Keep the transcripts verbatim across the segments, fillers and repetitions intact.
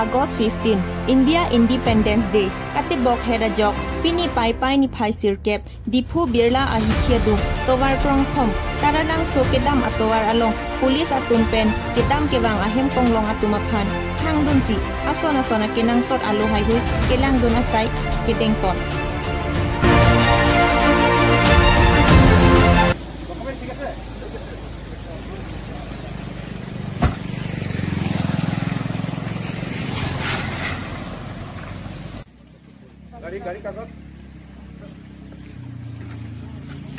August fifteen, India Independence Day. Katebok het ajok, pini Paipai niphai sirkep, Diphu Birla ahithi adung, tovar krongthom, Taralangso kedam atovar along, police atum pen kedam kevang ahem konglong atum aphan thangdunsi, ason ason akenangsot alo haihui kelangdun asai kedengpon. গাড়ী, গাড়ী কাগজ?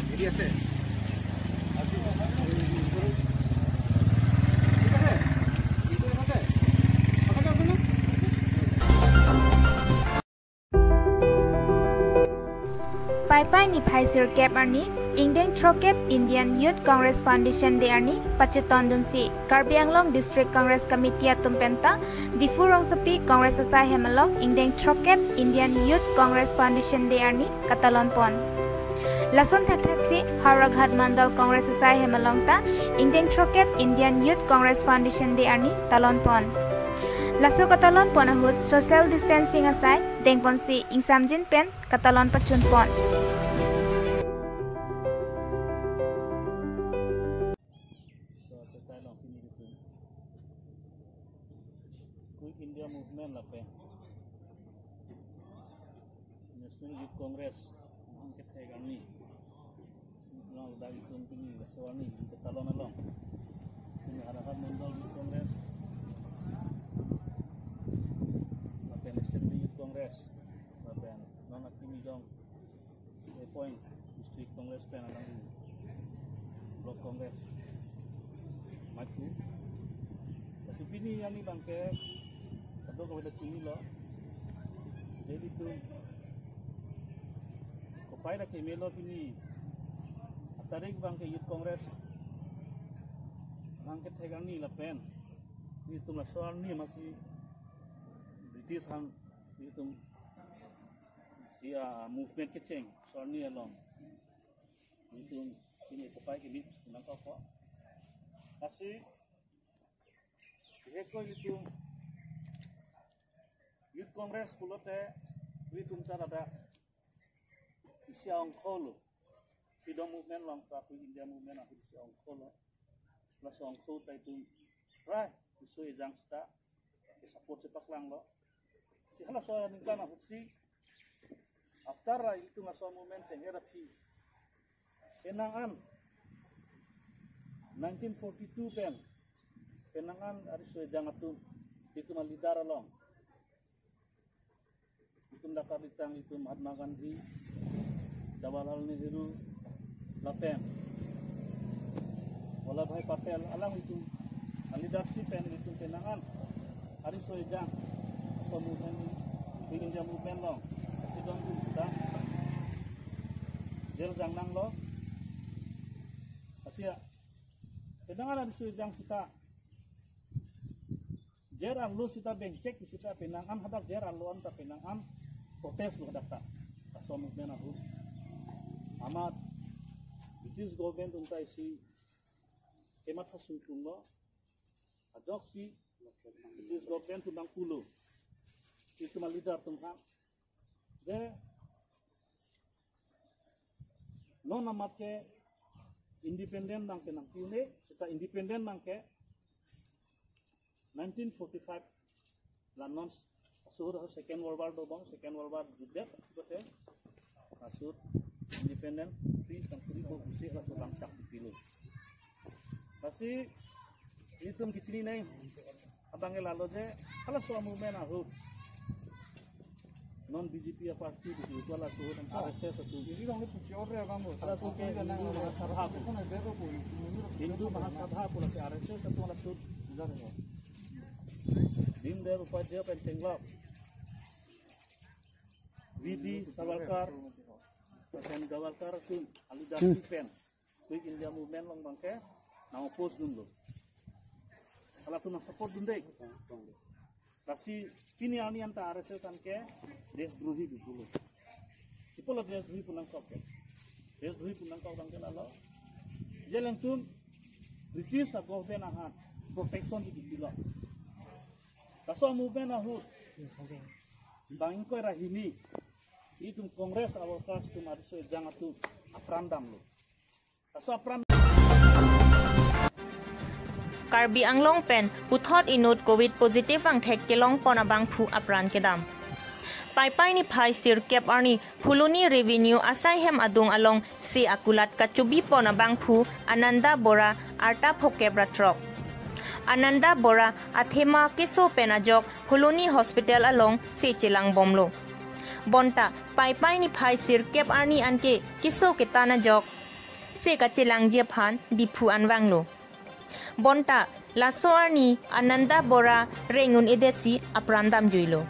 হেৰি আছে? ঠিক আছে? ঠিক আছে? Paipai niphai sirkep arni, ingdeng throkkep Indian Youth Congress Foundation Day arni pachetondunsi, Karbi Anglong District Congress Committee atum penta, Diphu rongsopi Congress asai hem along ingdeng throkkep Indian Youth Congress Foundation Day arni katalonpon. Lason thakthaksi Howraghat Mandal Congress asai hem along ta ingdeng throkkep Indian Youth Congress Foundation Day arni talonpon. Laso katalonpon ahut social distancing asai dengponsi ingsamjin pen katalon pachunpon. So, so tayo lang pinili ko. Quick India Movement lapen National Youth Congress, ang kethek arni. Lang dagi tun pini laso arni, katalon along. Pini Howraghat Mandal Youth Congress, lapen Assembly Youth Congress, lapen non akimi dong appoint District Congress pen alang Block Congress maitu. Lasi pini arni abangke kadokave ta chinilo. Jadi tu kopai ta kemelo pini atarik abangke Youth Congress abangke thek arni lapen nelitum laso arni masi British aphan nelitum si, ah, movement kecheng, laso arni along. Nelitum pini kopai kemit nangkok ko. Lasi, heko nelitum Youth Congress pulote, nelitum ta ladak isi a-ongkho lo. Freedom Movement along ta, Quick India Movement ahut isi a-ongkho lo. Laso ongkho ta itum rai riso ejang seta ke-support chepaklanglo. Si halaso aningkan ahutsi after ra itum laso movement chengher aphi, penang an nineteen forty-two pen, penang an ariso ejang atum, itum a-leader along, itum dak kalitang itum Mahatma Gandhi, Jawaharlal Nehru, lapen Vallabhbhai Patel, alanglitum a-leadership pen itum penang an ariso ejang, laso movement, Quick India Movement along, sidang dun seta jail jang nanglo. Asia, penang an ariso ejang seta jail arlo seta bengchek seta penang an hadak jail arlo an ta penang an protest lo hadak ta. Laso movement ahut amat British government atum ta isi kematha sungkung lo. Ajoksi British government atum nangpulo, itum a-leader atum aphan, je non amat ke independent nangke nangpi-un-e, seta independent nangke nineteen forty-five la non, laso ahut Second World War dobom, Second World War jutdet, pulote laso ahut independent, free country ko usi laso ahut langchak pilo. Lasi itum kechinine abang ke lalo je, halaso movement ahut non B J P a-party di ko laso ahut R S S atum. Halaso ke Hindu Mahasabha pu. Hindu Mahasabha pu lake R S S atum laso ahut. Deen Dayal Upadhyaya pen tenglok, V D Savarkar, pen Savarkar atum a-leadership pen Quick India Movement along abangke nang-oppose dunlo. Halatum nang-support dunde. Lasi pini arni anta R S S anke deshdrohi pu pulo. Ipo la deshdrohi pu nangkok ke? Deshdrohi pu nangkok abangke lalo, je alangtum British a-government aphan protection di pilo. Laso movement ahut bang ingkoi ra hini itum Congress a-workers atum, ariso ejang atum apran damlo. Laso apran Karbi Anglong pen puthot inut covid positive angthek kelongpon abangphu apran kedam. Paipai niphai sirkep arni Phuloni Revenue asaihem adung alongsi akulat kachobipon abangphu Ananda Bora, arta phokep ra throk. Ananda Bora athema keso pen ajok Phuloni Hospital alongsi chelangbomlo. Bonta Paipai niphai sirkep arni anke keso ketan ajoksi kachelangji aphan Diphu an vanglo. Bonta laso arni Ananda Bora reng un-edetsi apran damjuilo.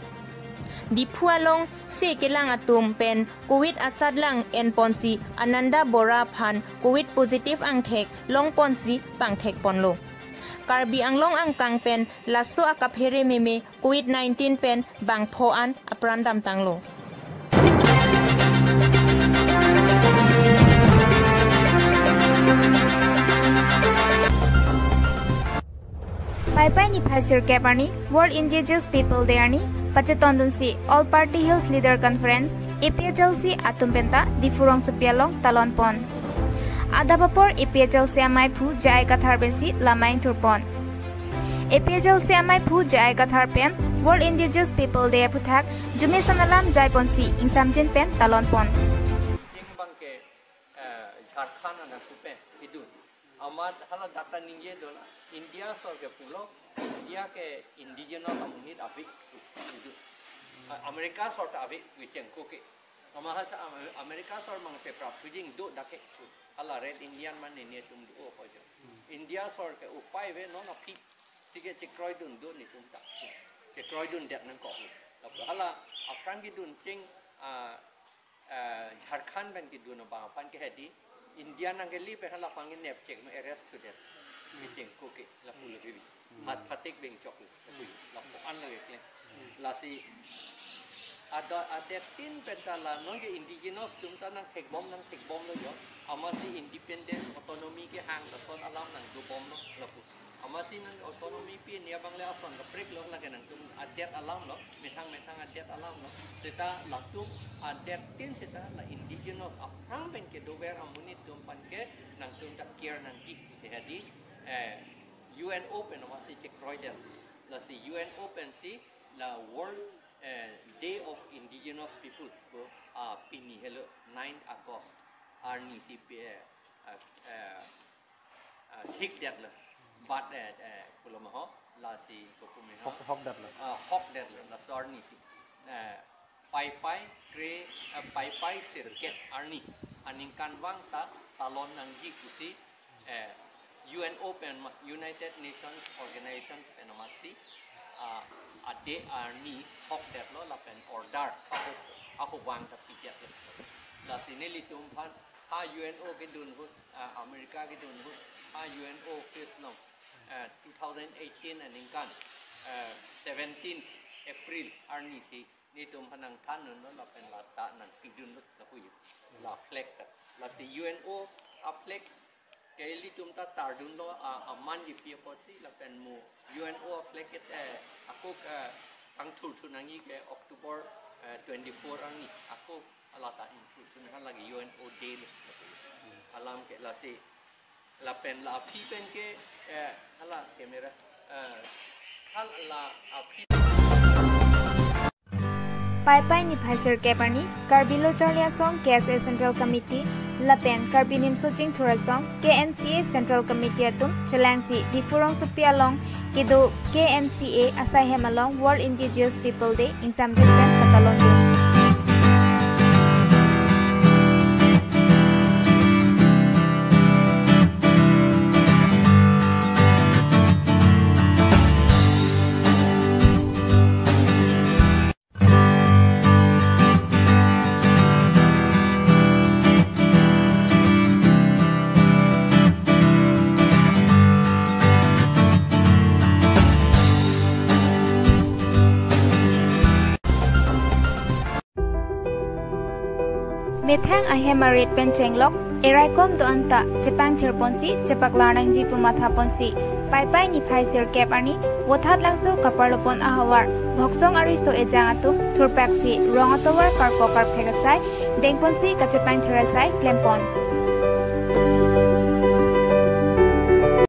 Diphu alongsi kelang atum pen covid asatlang enponsi Ananda Bora aphan covid positive angthek longponsi pangthekponlo. Karbi Anglong angkang pen laso akaphere meme covid nineteen pen bangpho an apran damtanglo. Paipai niphai sirkep arni World Indigenous People Day arni pachetondunsi All Party Hills Leader Conference, A P H L C atum penta Diphu rongsopi along talonpon. Adap apor A P H L C amaiphu J I Kathar pensi lamai ingthurpon. A P H L C amaiphu J I Kathar pen World Indigenous People Day aphuthak jume san alam jaiponsi ingsamjin pen talonpon. Jing bangke, eh, Jharkhand anaku pen idun. Amat hala data ningje dola, India asor ke pulo, India ke indigenous amonit ave idun. Eh, America asor ta ave, kechengko ke. Ama hasa Am-, America asor mang pepra pujing do dake. Hala Red Indian man nini atum do ko jo. India asor ke upai ave non aphi. Sike chekroidun do netum ta. Chekroidundet nangkok. Lapu hala aphrang kedun ching, ah, ah, Jharkhand pen kedun abang aphan ke hedi. India nangkeli pen hala aphan ke nepchek me arrest thudet. Kechengko ke lapu le bibi. Hat phatik beng chok le. Lapu, lapu an lage kle. Lasi ada adet tin penta la non ke indigenous atum ta nangthekbom nangthekbomlo jo. Amatsi independence, autonomy kehang ta asot alam nangdobomlo lapu. Amatsi nang autonomy pi nia bang le ason kaprek lo lake nangtum adet alam lo, methang methang adet alam lo. Seta latum adet tin seta la indigenous aphrang pen kedover amonit atum aphan ke nangtum ta care nangji. Si hedi, eh, U N O pen amatsi chekroidet. Lasi U N O pensi la World, eh, Day of Indigenous People ko, ah, pini helo ninth August arnisi pi, eh, ah, eh, ah, thikdetlo. Bat, eh, eh, pulo ma ho, lasi kopume ho. Hok, hokdetlo. Ah, hokdetlo, laso arnisi. Eh, Paipai kre, eh, Paipai sirkep arni aningkanvang ta talon nangji pusi, eh, U N O pen ma, United Nations Organization pen amatsi, ah, adet arni hokdetlo lapen order aho, aho vang ta pidetlo. Lasi nelitum aphan ha U N O kedun ahut, ah, America kedun ahut, ha U N O office along, eh, two thousand eighteen aningkan, eh, seventeenth April arnisi netum aphan nangthandunlo lapen lata nangpidunlo lapu jo. La flag ta. Lasi U N O a-flag ke ilitum ta tardunlo a, aman kipi apotsi lapen mo U N O a-flag ke, eh, ako, eh, kangthurthur nangji ke October, eh, twenty-four arni ako alata ingthurthur nang lake U N O Day lo. Alam ke lasi lapen la aphi pen ke, eh, hala camera, eh, hala aphi. Paipai niphai sirkep arni Karbi Lo Charli Asong K S A Central Committee lapen Karbi Nimso Chingthur Asong K N C A Central Committee atum chelangsi Diphu rongsopi along kedo K N C A asaihem along World Indigenous People Day ingsamjin pen katalondun. Methang ahem arit pen chenglok eraikom do-an ta chepangthir ponsi chepaklar nangji pu matha ponsi Paipai niphai sirkep arni Vothatlangso kaparlo pon ahavar Bhoksong ariso ejang atum thurpaksi rong atovar karkok karphek asai dengponsi kachepangthir asai klempon.